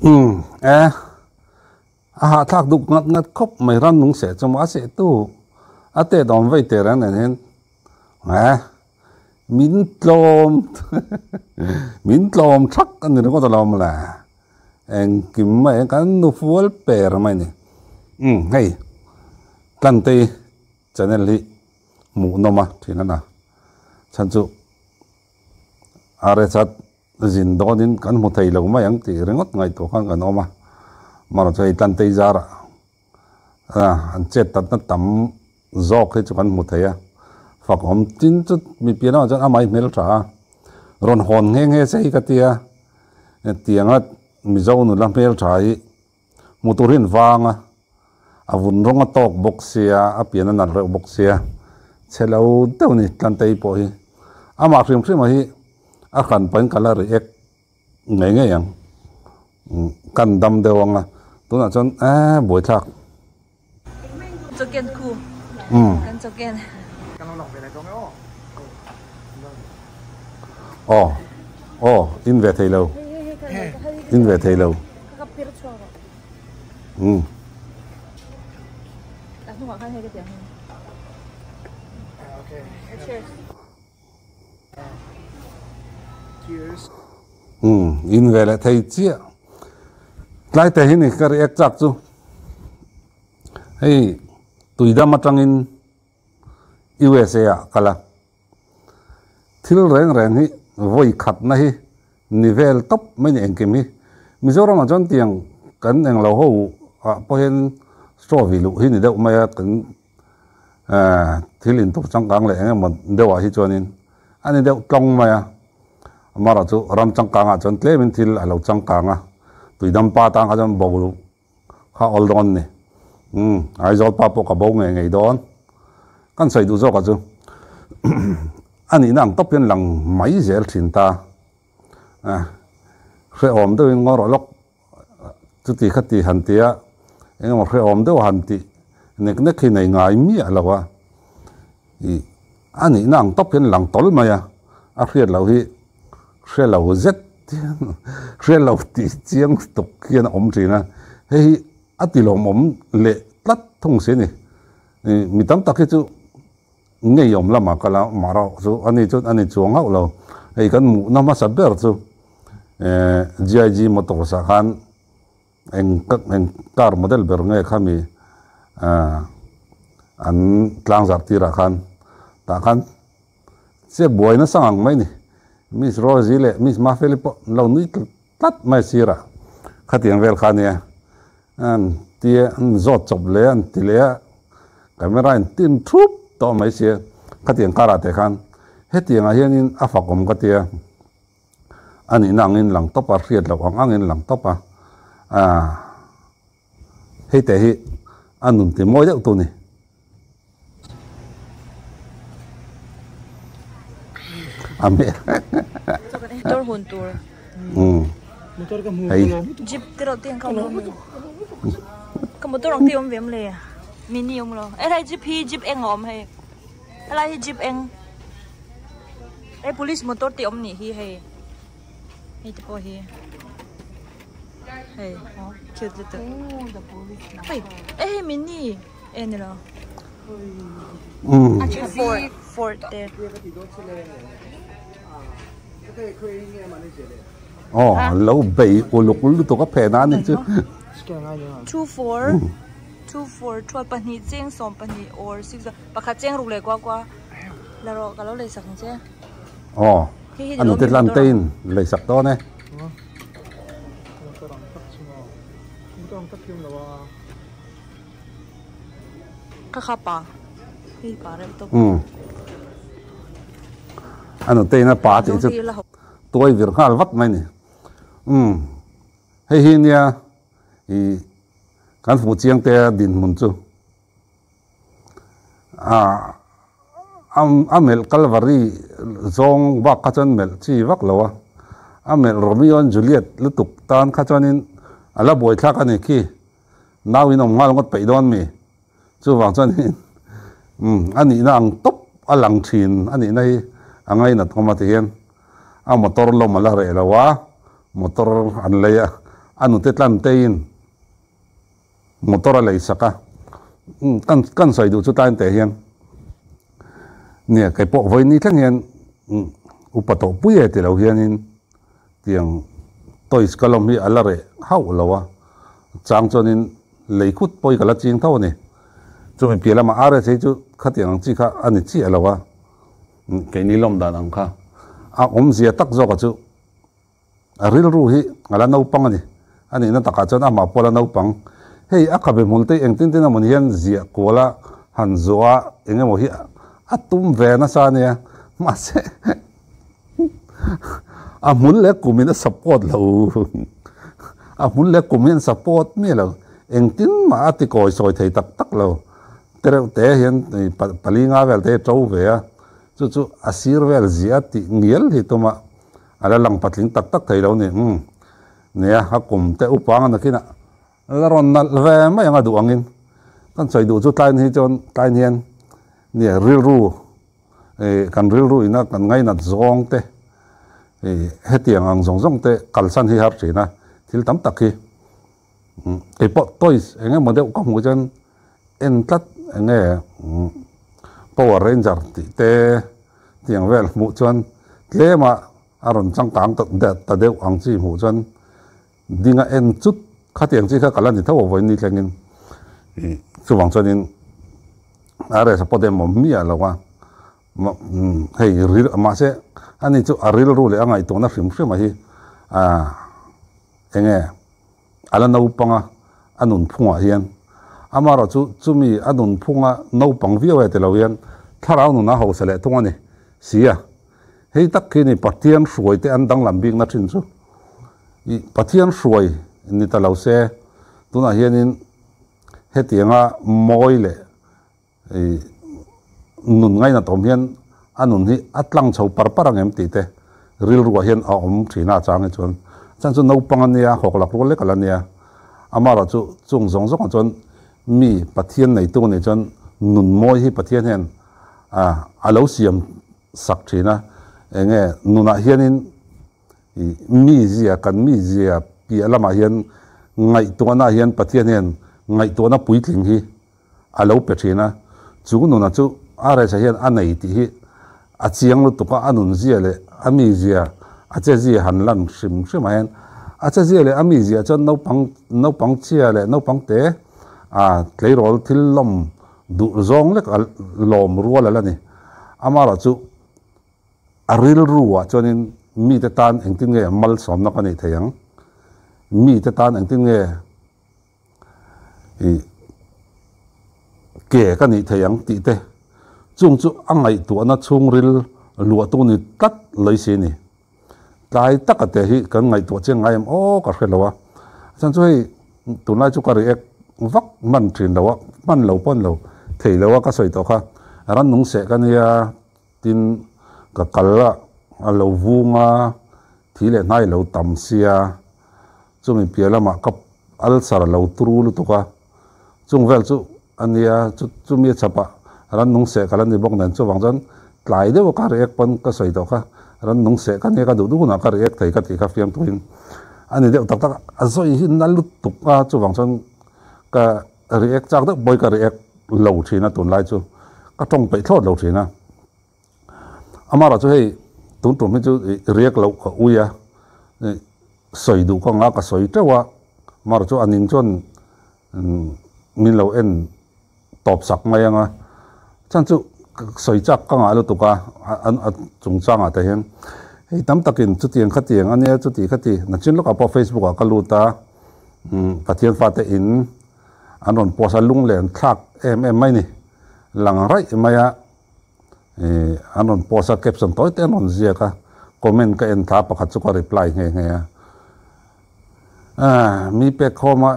Umm e, a hahthlak duh ngat ngat khawp mai rannung seh chu maw a seh tu a tet awm vei teh reng nen hian e min tlawm min tlawm thak a ni ringawt alawm le engkim mai kan nu fual per mai a ni umm hei Tlantei channel hi hmuh nawm a thin a na chhan chu RSA zin dawnin kan hmu thei lo mai ang tih ringawt ngaihtuah khan kan awm a, amaherawh chu hei Tlantei zarah an chet tatna tam zawk hi chu kan hmu thei a, fak awm tin chu mi pian lamah chuan amah hi hmel tha a, rawn hawn nghe nghe che hi ka tia, tianga Mizo nula hmel tha hi hmu tur hi an vang a, a vun rawng a tawk bawk sia, a pian a nalh reuh bawk sia, chhe lo deuh a ni Tlantei pawh hi. Amah hrim hrim a hi a hran pahin ka la react ngei ngei ang, kan dam deuh ang a, tunah chuan eee buaithlak. Chawken khu kan chawken. Aw aw in ve thei lo in ve thei lo um. Umm in ve leh thei chiah tlai te hi ni ka react chak chu hei tuidam atangin USA ah kal a thil reng reng hi vawi khatna hi ni vel tawp mai ni engkim hi Mizoram ah chuan tiang kan englo ho ah pawh hian straw vi luh hi ni deuh mai a kan Thil intuk changkang leh eng emaw deuhah hi chuanin a ni deuh tlawng mai a, amaherawhchu ram changkangah chuan tlemin thil a lo changkang a, tuidampa tan kha chuan bo kha awl dawn a ni. Umm Aizawl pa pawh ka bo ngei ngei dawn. Kan sawi duh zawkah chu a nihna ang tawp hian lang mai zel thin ta. Hrehawm deuhin ngaw rawh lawk Chuti kha ti han tia engemaw hrehawm deuh han tih nek nek hi nei ngai miah lo a, ih a nihna ang tawp hian lang tawl mai a, a hriat loh hi hre lo zet hian hre lo tih chiang tuk hian a awm thin a, hei hi a ti lawmawm leh tlat thung si a ni. Ih mi tam tak hi chu ngeiawm lamah kal a, mahrawh chu ani chuan a ni chuang hauh lo. Hei kan hmuhna hmasa ber chu eh GIG Motors ah khan eng eng car model ber nge khami ah an tlang zar tirah khan tah khan che buai nasa ngang mai a ni. Miss Rosie leh Miss Mafeli pawh an lo nui tlat mai sirah khatiang vel kha ania. An ti a, an zawt chawp leh a, an ti leh a, camera in tin thup tawh mai sia, khatiang karah te khan hetiangah hianin a fak awm ka tia, a nihna angin lang tawp a, hriat loh ang angin lang tawp a, aah hei te hi a nun ti mawi deuh tu ni. A hmel Motor hun tur. Hei. Jeep te reuh te ang kha awm lo. Ka motor ang te awm ve awm le. Mini awm lo. Helai jeep hi jeep eng a awm hei. Helai hi jeep eng. Hei police motor te awm nih hi hei. Hei te pawh hi. Hei cute lutuk. Hei hei mini. E ni lo. Ford Ford te. Oh lo bei uluk lutuk a phen a ni chu. 2 4 2 4 12 pahnih cheng 12 or 6 pakhat cheng ruk leh kua kua la rawh ka lo lei sak ang che. Oh a nute tlan te in lei sak dawn e. Ka kha pa hei pa reuh tawp. Umm a nute in a pa tih chu tuai vir nghal vat mai ni. Umm hei hi nia ih kan hmuh chiang te a dinhmun chu ah a melh Kalvari zawng bak kha chuan melh chi vak lo a, a melh Romeo and Juliet lutuk tan kha chuanin a la buaithlak a ni khi. Nau in awm nghal ngawt peih dawn mi? Chuvang chuan in umm a nihna ang tawp a lang thin a nihna hi a ngainat awm a ti hian a motor lawm a la reh lo a, motor an lei a. A nute tlan teiin motor a lei sak a. Kan kan sawi duh chu tain teh hian nia kei pawh vawi ni thleng hian upa tawh pui e ti lo hianin tiang toys ka lawm hi a la reh hauh lo a. Chang chuanin lei khut pawh hi ka la ching tho a ni. Chumi piah lamah RSA chu khatiang ang chi kha a ni chiah lo a. Keini lawm dan ang kha a awmzia tak zawk a chu a rilru hi a la naupang a ni. A nihna takah chuan amah pawh a la naupang. Hei a khabe hmul te engtin tin emaw ni hian ziah kual a han zawh a eng emaw hi a tum ve nasa a nia. Mahse a hmul leh kumin a support lo. A hmul leh kum hian support miah lo. Engtin mah a ti kawi sawi thei tak tak lo. Tereuh te hian pali nga vel te hi a to ve a, chu chu a sir vel ziah tih ngial hi tuma a la lang patling tak tak thei lo ni. Umm nia a kum te upang a nakinah la rawn nalh ve mai ang a duh angin kan sawi duh chu tlai hi chuan tlai hian nia rilru ih kan rilru ina kan ngainat zawng te ih hetiang ang zawng zawng te kalsan hi har thin a thil tam tak hi. Kei pawh toys eng emaw deuh ka hmuh chuan en tlat eng nge power ranger tih te tiang vel hmuh chuan tlem a a rawn changkang ta deuh ang chi hmuh chuan dinga en chut khatiang chi kha ka la ni tho a vawiin ni thlengin ih chuvang chuanin a rest pawh te mawm miah lo a hei ril mahse ani chu a rilru leh a ngaihtuahna hrim hrim a hi ah eng nge. A la naupang a, a nunphungah hian. Amaherawh chu chumi a nunphunga naupang viau e ti lo hian thlarau nun a hausa leh thung a ni si a. Hei tak khi ni Pathian hruai te an danglam bikna thin chu. I Pathian hruai ni ta lo se, tunah hianin hetianga mawi leh I nun ngainat awm hian a nun hi a tlang chho par par ang em tih te rilruah hian a awm thin a a chang hi chuan chuan chu naupang a nia hawk lak rual lek a la nia amaherawh chu chung zawng zawngah chuan mi Pathian neitu a nih chuan nun mawi hi Pathian hian a lo siam sak thin a eng nge nunah hianin I mizia, kan mizia piah lamah hian ngaihtuahna hian Pathian hian ngaihtuahna puitling hi a lo pe thin a, chu nuna chu RSA hian a nei tih hi a chiang lutuk a, a nunzia leh a mizia, a chezia han lan hrim hrim ah hian a chezia leh a mizia chuan naupang naupang chhia leh naupang te a tleirawl thil lawm duh zawng lek a lawm rual a la ni. Amaherawh chu A rilru ah chuanin mite tan engtin nge malsawmna ka neih theih ang? Mite tan engtin nge ih ke ka nih theih ang tih te chung chu a ngaihtuahna chhungril luahtu ni tlat lawi si a ni. Tlai taka te hi kan ngaihtuah chiang ngai em aw ka hre lo a, chuan chu hei tunlai chu ka react vak hman thin lo a, hman lo pawn lo thei lo a ka sawi tawh kha rannung seh ka nia. Tin, ka kal a, a lo vung a, thi leh hnai lo tam sia, chumi piah lamah ka ulcer a lo tru lutuk a, chung vel chu a nia, chu chumi a chhapah rannung seh ka la ni bawk nen, chuvang chuan tlai deuh a ka react pawn ka sawi tawh kha, rannung seh ka nia ka duh duh hunah ka react thei ka tih kha fiamtuin a ni deuh tak tak a, a zawi hi na lutuk a, chuvang chuan ka React chak deuh pawhin ka react lo thin a tunlai chu ka tawng peih thlawt lo thin a. Amaherawh chu hei tun tum hi chu react loh ka ui a, sawi duh ka anga ka sawi teuh a, amaherawh chu a ning chuan min lo en tawp sak mai ang a, chhan chu sawi chak ka ngah lutuk a a chungchangah te hian hei tam takin chutiang khatiang a nia chuti khati nachin lawkah pawh Facebook ah ka lut a. Pathian fate in an rawn post a lunglen thlak em em mai ni lang raih mai a ih an rawn post a caption tawi te an rawn ziak a comment ka en thla pakhat chu ka reply nghe nghe a ah mi pek khawm a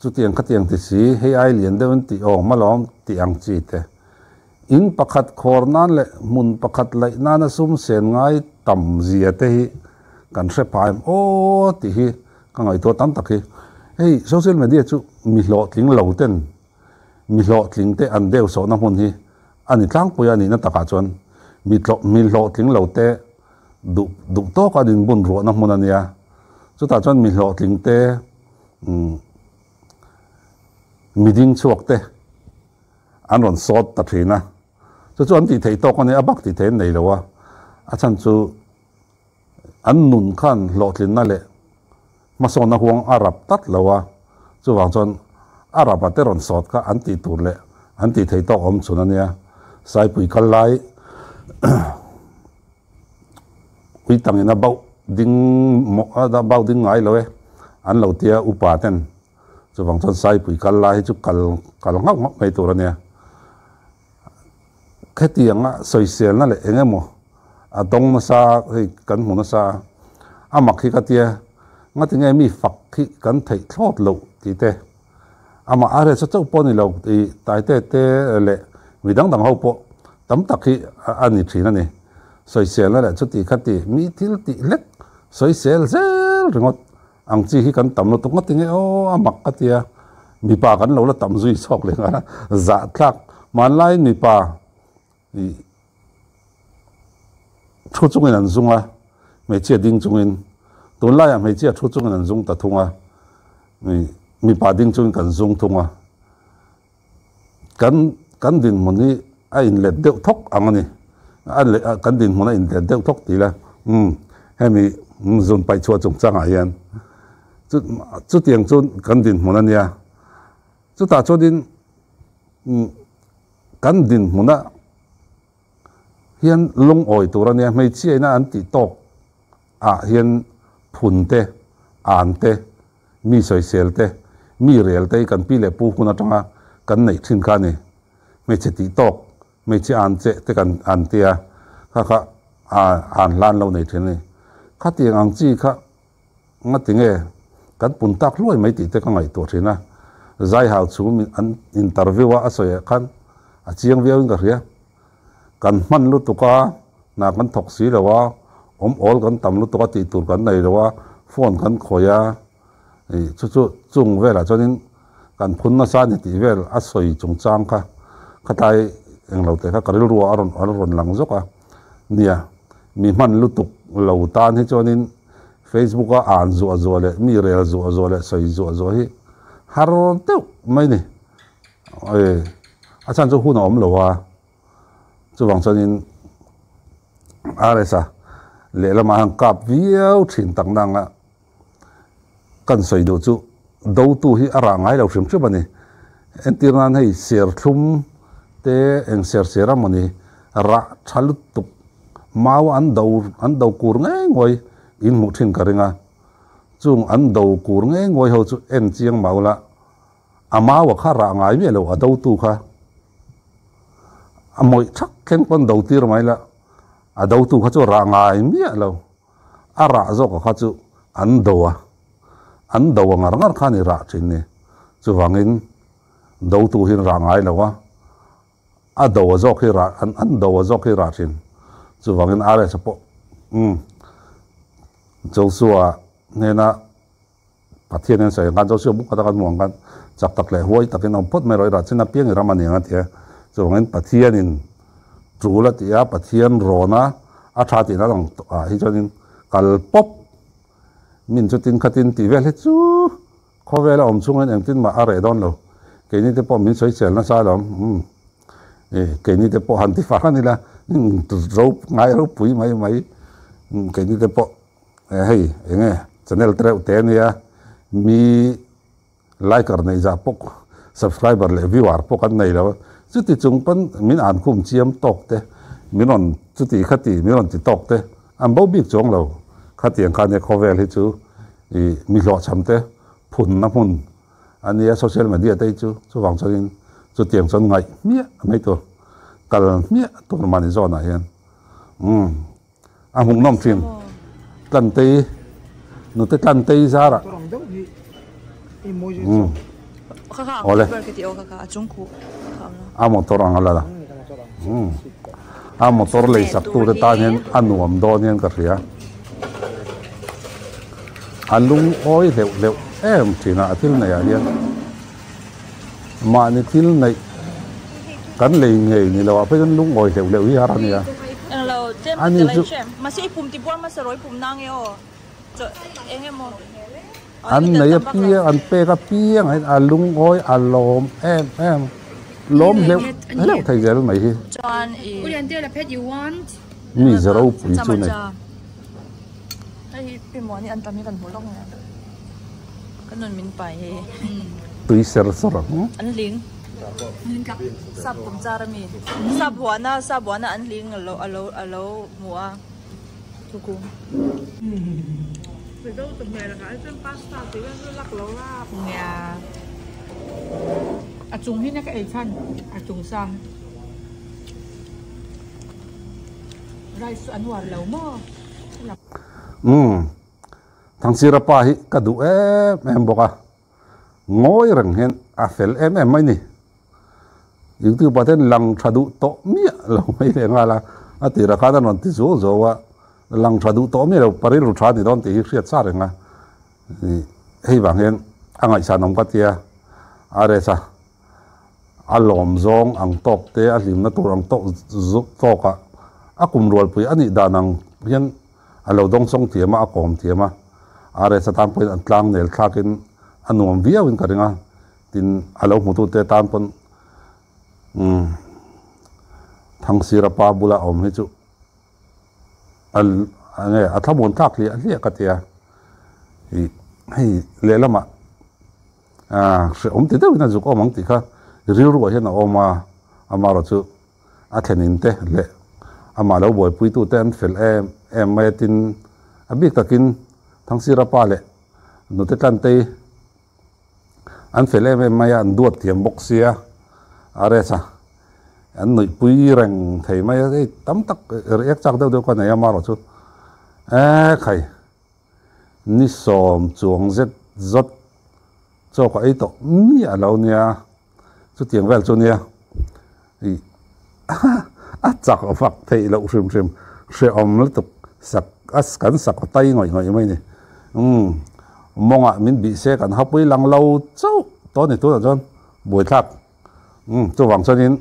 chutiang khatiang ti si hei ai lian deuh in tih awm alawm tih ang chi te in pakhat khawr nan leh hmun pakhat laih nana sum sen ngai tam zia te hi kan hre phah em aw tih hi Ka ngaihtuah tam tak hi hei social media chu mi hlawhtling lo ten mi hlawhtling te an deu sawhna hmun hi a ni tlangpui a nihna takah chuan mi mi hlawhtling lo te duh duh tawka an inbun ruahna hmun a nia. Chutah chuan mi hlawhtling te, umm mi ding chhuak te an rawn sawt ta thin a. Chu chu an tih theih tawk a nia, a bak tih theih an nei lo a. A chhan chu an nun khan hlawhtlinna leh hmasawnna huang a rap tlat lo a, chuvang chuan a rap a te rawn sawt kha an tih tur leh an tih theih tawk awm chhun a nia. Saipui kal lai ui tangin a bauh ding a bauh ding ngai lo e an lo tia upa ten chuvang chuan Saipui kal lai hi chu kal kal nghauh nghauh mai tur a nia. Khetianga sawiselna leh eng emaw a dawng nasa hei kan hmu nasa a, a mak hi ka tia ngatinge mi fak hi kan theih thlawt loh tih te amah a resa chauh pawh a ni lo tih Taite te leh mi dang dang ho pawh tam tak hi a ni thin a ni. Sawiselna leh chuti khati mi thil tih hlek sawisel zel ringawt Ang chi hi kan tam lutuk ngawt tinge aw a mak ka tia mipa kan lo la tam zui chhawk leh nghal a zah tlak hmanlaiin mipa ih thu chungin an zung a hmeichhia ding chungin tunlaiah hmeichhia thu chungin an zung ta thung a ih mipa ding chungin kan zung thung a kan kan dinhmun hi a inlet deuh thawk ang a ni a leh kan dinhmun a inlet deuh thawk tih ila umm hemi zun paih chhuah chungchangah hian chu chutiang chu kan dinhmun a nia chutah chuanin umm kan dinhmuna hian lungawi tur a nia hmeichhia ina an tih tawk ah hian phun te an te Mi sawisel te, mi rel te hi kan pi leh pu hun atanga kan neih thin kha a ni. Hmeichhe tih tawk, hmeichhe an che te kan an tia kha kha an hlan lo nei thin a ni. Khatiang ang chi kha ngati nge kan pun tak hluai mai tih te ka ngaihtuah thin a. Zaihau chhum an interview a a sawi ah khan a chiang viau in ka hria. Kan hman lutuk a, hna kan thawk si lo a, awm awl kan tam lutuk a tih tur kan nei lo a, phone kan khawih a, ih chu chu chung velah chuanin kan phun nasa a ni tih vel a sawi chungchang kha khatlai englo teh kha ka rilru ah a rawn a rawn lang zawk a, nia mi hman lutuk lo tan hi chuanin Facebook a an zuah zuah leh mi rel zuah zuah leh sawi zuah zuah hi har deuh mai ni. Oi a chhan chu hun a awm lo a, chuvang chuanin RS-a lehlamah hian kap viau thin tak nang a, kan sawi duh chu dotu hi a rah ngai lo hrim hrim a ni. Entir nan hei serthlum te eng ser ser a mawni rah tha lutuk mau an do an do kur ngei ngawi in hmuh thin ka ring a, chung an do kur ngei ngawi ho chu en chiang mau la. A maua kha rah ngai miah lo, a dotu kha a mawih thak thleng pawn do tir mai la, a dotu kha chu rah ngai miah lo, a rah zawk a kha chu an do a, an do a ngar ngar kha a ni rah thin ni, chuvangin dotu hian rah ngai lo a, a do a zawk hi rah an an do a zawk hi rah thin, chuvangin RS pawh umm Joshua hnena. Pathian hian sawi ang khan Joshua buk khat a kan hmuh ang khan chak tak leh huai takin awm phawt mai rawh i rah chin apiang i ram a ni ang a ti a. Chuvangin Pathianin tul a ti a, Pathian rawn a, a tha tihna lang ah hi chuanin kal pawp min chutin khatin tih vel hi chu khawvela awm chhungin engtin mah a reh dawn lo. Keini te pawh min sawi chel nasa alawm umm keini te pawh han ti far a ni la ro ngai ropui mai mai keini te pawh. Hei eng nge channel te reuh te ania mi liker neih zah pawh subscriber leh viewer pawh kan nei lo a chuti chung pawn min an khum chiam tawk te min rawn chuti khati min rawn ti tawk te an bo bik chuang lo khatiang kha nia khawvel hi chu ih mi hlawhchham te phunna hmun ania social media te hi chu chuvang chuanin chutiang chuan ngaih hmiah mai tur kal hmiah tur mahni zawnah hian umm. A hmuhnawm thin. Tlantei, nute Tlantei zarah. Umm. Awle. A motor ang a la la. Umm. A motor lei sak tu te tan hian a nuam dawn hian ka hria. A lungawi hleuh hleuh em thin a, a thil neih ah hian. Mahni thil neih kan lei ngei ni lo ah phei chuan lungawi hleuh hleuh hi har a nia. Englo tlem ka ti lai hrem. Mahse i pum ti buar hmasa rawh i pum na nge aw. An nei apiang an pek apiang ah hian a lungawi a lawm em em lawm hleuh hleuh thei zel mai hi. Mi ze ropui chu nei. Tui ser sawr ang. A chung hi na ka ei chhan a chung sa rice chu an uar lo maw. Umm Thangchira pa hi ka duh em em bawk a, ngawi reng hian a fel em em mai ni. Youtube ah te hian lang tha duh tawh miah lo mai leh nghal a, a tirah khan a rawn ti zuau zuau a, lang tha duh tawh miah lo, pa rilru tha a ni dawn tih hi hriat sa reng a, hei vang hian a ngaihsan awm ka tia, a rest a, a lawm zawng ang tawk te, a hlimna tur ang tawk tawk ah a kum rualpui a nih dan ang hian a lo dawngsawng thiam a, a kawm thiam a, a rest atan pawhin an tlang nel thlakin a nuam viauin ka ring a. Tin, a lo hmutute tan pawn umm Thangsira pa bula awm hi chu a nge a thlamuan thlak hliah hliah ka ti a, ih hei lehlamah ah hrehawm ti deuhin a zuk awm ang tih kha rilruah hian a awm a, amaherawh chu a thlenin te leh amah lo buaipuitute an fel em em mai a, tin a bik takin Thangsira pa leh nute Tlantei An fel em em mai a, an duat thiam bawk sia, a rest a, an nuihpui reng thei mai a, hei tam tak react chak deuh deuh ka nei a marawh chu e khai ni sawm chuang zet zawt chaw ka ei tawh miah lo nia, chutiang vel chu nia ih a chak vak theih loh hrim hrim hrehawm lutuk sak a kan sak a tai ngawih ngawih mai a ni umm mawngah min bih se kan hapui lang lo chauh tawh a ni tunah chuan buaithlak umm chuvang chuanin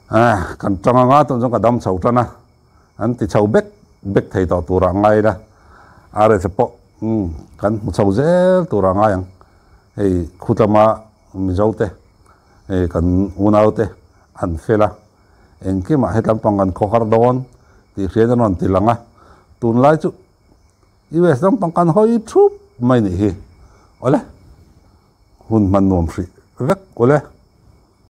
ah kan tang anga tunah chuan ka dam chho tan a an ti chho bek bek thei tawh turah a ngai ila a reh pawh umm kan hmu chho zel turah a ngai ang hei khutlama Mizo te hei kan unau te an fel a, engkimah hetlam pang kan khawhar dawn tih hriat an rawn ti lang a, tunlai chu US lampang kan hawi thup mai nih hi. Awle, hun hman nuam hrih vek awle.